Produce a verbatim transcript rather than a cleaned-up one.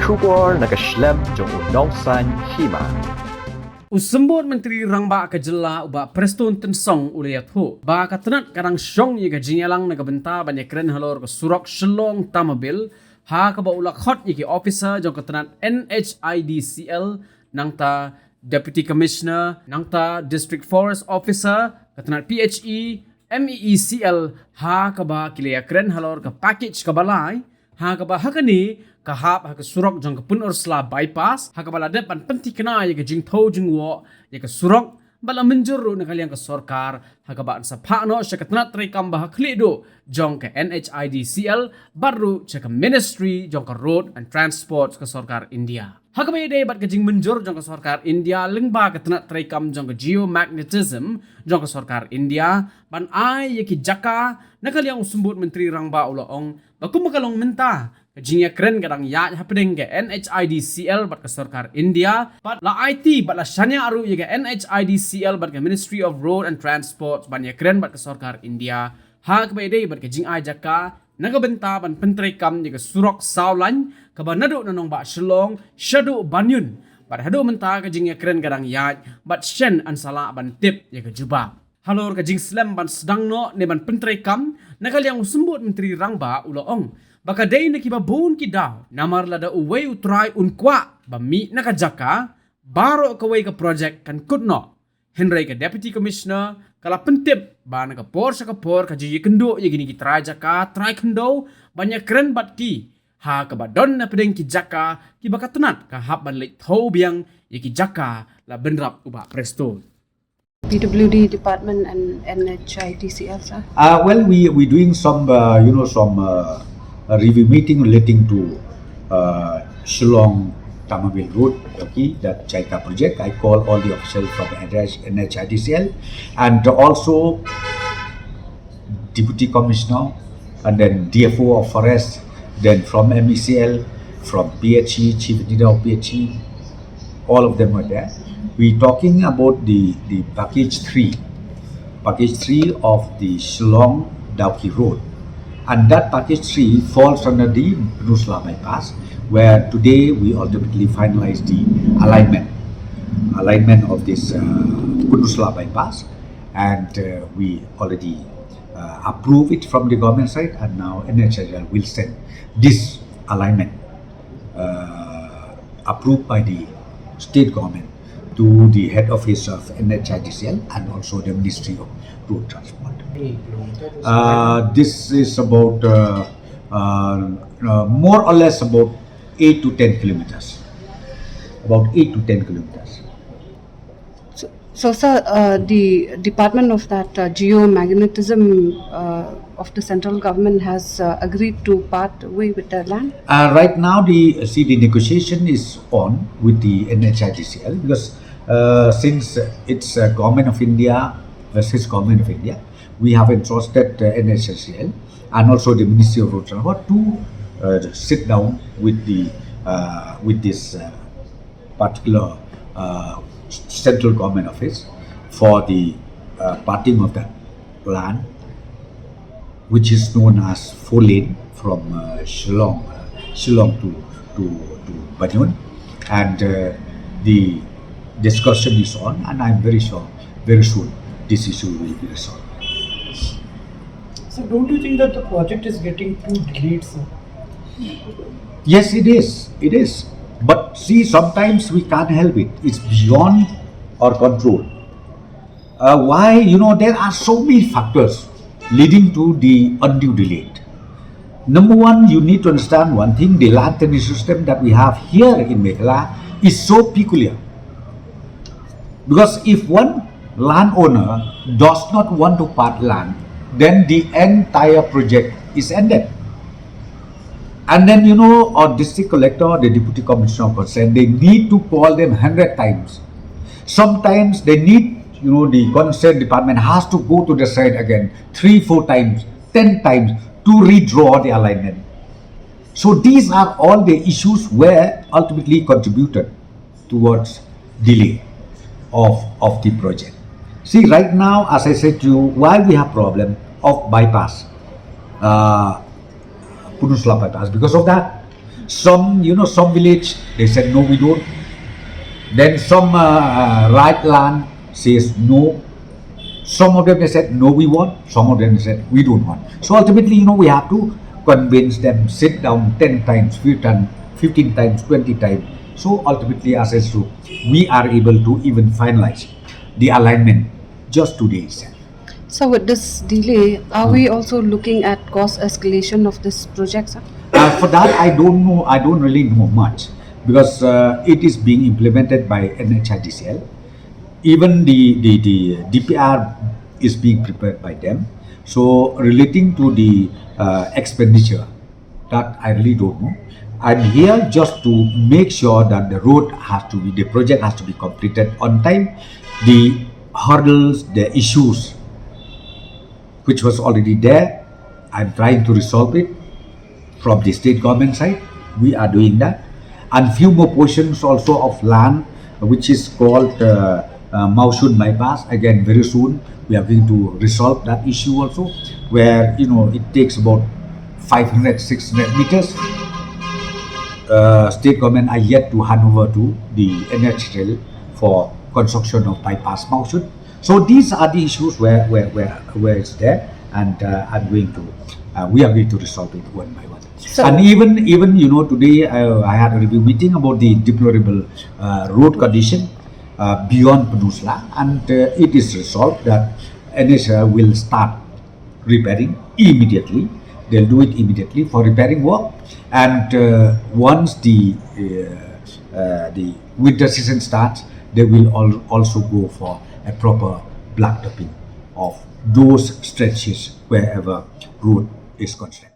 Khubor na ka shlem jong u Nongsaiñ Hima. U Symbud Myntri Rangbah ka Jylla u Bah Prestone Tynsong u la ïathuh ba ka tnat ka dang shong ïa ka jingïalang na ka bynta ban ïakren halor ka surok Shillong Tamabil, ha kaba u la khot ïa ki officer jong ka tnat N H I D C L, nangta Deputy Commissioner, nangta District Forest Officer, ka tnat P H E, M E E C L, ha kaba ki la ïakren halor ka package kaba lai, ha kaba ha kane ka hap ha ka surok jong ka Pynursla bypass, ha kaba la dep ban pynthikna ïa ka jingthew jingwoh ïa ka surok, bad la mynjur ruh na ka liang ka sorkar, ha kaba yn sa phah noh sha ka tnat treikam ba ha khlieh duh jong ka N H I D C L, bad ruh sha ka Ministry jong ka Road and Transport ka sorkar India. Ha kaba ïadei bad ka jingmynjur jong ka sorkar India lyngba ka tnat treikam jong ka geomagnetism jong ka sorkar India, ban ai ïa ki jaka, na ka liang u Symbud Myntri Rangbah u la ong ba kumba ka long mynta, ka jingïakren ka dang ïaid hapdeng ka N H I D C L bad ka sorkar India, bad la aiti bad la shaniah ruh ïa ka N H I D C L bad ka Ministry of Road and Transport ban ïakren bad ka sorkar India ha kaba ïadei bad ka jingai jaka na ka bynta ban pyntreikam ïa ka surok saw lane kaba naduh na nongbah Shillong shaduh Banyun. Bad haduh mynta ka jingïakren ka dang ïaid, bad shen yn sa lah ban tip ïa ka jubab. Halor ka jingslem ban sdang noh ne ban pyntreikam, na ka liang u Symbud Myntri Rangbah u la ong ba ka dei na kiba bun ki daw, namar lada uwei u trai un kwah ba mih na ka jaka, baroh kawei ka projek kan kut noh. Hynrei ka Deputy Commissioner ka la pyntip ba na ka por sha ka por ka ju ïakynduh ïa kine ki trai jaka, trai khyndew, ban ïakren bad ki, ha kaba don na pdeng ki jaka kiba ka tnat ka hap ban leit thew biang ïa ki jaka. La bynrap u Bah Prestone. P W D department and N H I D C L, sir? Uh, well, we we doing some uh, you know some uh, a review meeting relating to uh, Shillong Tamabil Road, okay, that JICA project. I call all the officials from N H I D C L and also Deputy Commissioner and then D F O of Forest, then from M E C L, from P H E, Chief Engineer of P H E, all of them were there. We talking about the, the package three, package three of the Shillong Dawki Road. And that package three falls under the Pynursla bypass, where today we ultimately finalize the alignment, alignment of this uh, Pynursla bypass, and uh, we already uh, approve it from the government side, and now N H I D C L will send this alignment uh, approved by the state government to the head office of N H I D C L and also the Ministry of Road Transport. Uh, this is about uh, uh, uh, more or less about eight to ten kilometers. About eight to ten kilometers. So, sir, uh, the department of that uh, geomagnetism uh, of the central government has uh, agreed to part way with the land? Uh, right now, the see the negotiation is on with the N H I D C L because uh, since it's uh, Government of India versus Government of India, we have entrusted uh, N H I D C L and also the Ministry of Road Transport to uh, sit down with the uh, with this uh, particular uh, central government office for the uh, parting of that land, which is known as four lane from uh, Shillong, uh, Shillong to to to Banyun, and uh, the discussion is on, and I'm very sure very soon this issue will be resolved. So don't you think that the project is getting too delayed, sir? Yes, it is. It is. But see, sometimes we can't help it. It's beyond our control. Uh, why? You know, there are so many factors leading to the undue delay. Number one, you need to understand one thing, the land tenure system that we have here in Meghalaya is so peculiar. Because if one landowner does not want to part land, then the entire project is ended. And then, you know, our district collector, the deputy commissioner of concern, they need to call them hundred times. Sometimes they need, you know, the concerned department has to go to the site again three, four times, ten times to redraw the alignment. So these are all the issues where ultimately contributed towards delay of, of the project. See, right now, as I said to you, why we have problem of bypass, uh, Pynursla bypass, because of that. Some, you know, some village, they said, "No, we don't." Then some uh, uh, right land says, "No." Some of them, they said, "No, we want." Some of them, they said, "We don't want." So ultimately, you know, we have to convince them, sit down ten times, fifteen times, twenty times. So ultimately, as a group, we are able to even finalize the alignment just today itself. So with this delay, are we also looking at cost escalation of this project, sir? Uh, for that, I don't know. I don't really know much because uh, it is being implemented by N H I D C L. Even the, the, the D P R is being prepared by them. So relating to the uh, expenditure, that I really don't know. I'm here just to make sure that the road has to be, the project has to be completed on time. The hurdles, the issues which was already there, I'm trying to resolve it from the state government side. We are doing that. And few more portions also of land, which is called uh, uh, Mawshun bypass. Again, very soon we are going to resolve that issue also, where, you know, it takes about five hundred, six hundred meters. Uh, state government are yet to hand over to the N H I D C L for construction of bypass Mawshun. So these are the issues where where where, where it's there, and uh, I'm going to uh, we are going to resolve it one by one. So- And even even you know, today I, I had a review meeting about the deplorable uh, road condition uh, beyond Pynursla, and uh, it is resolved that N H I D C L will start repairing immediately. They'll do it immediately for repairing work, and uh, once the uh, uh, the winter season starts, they will al- also go for a proper blacktopping of those stretches wherever road is constructed.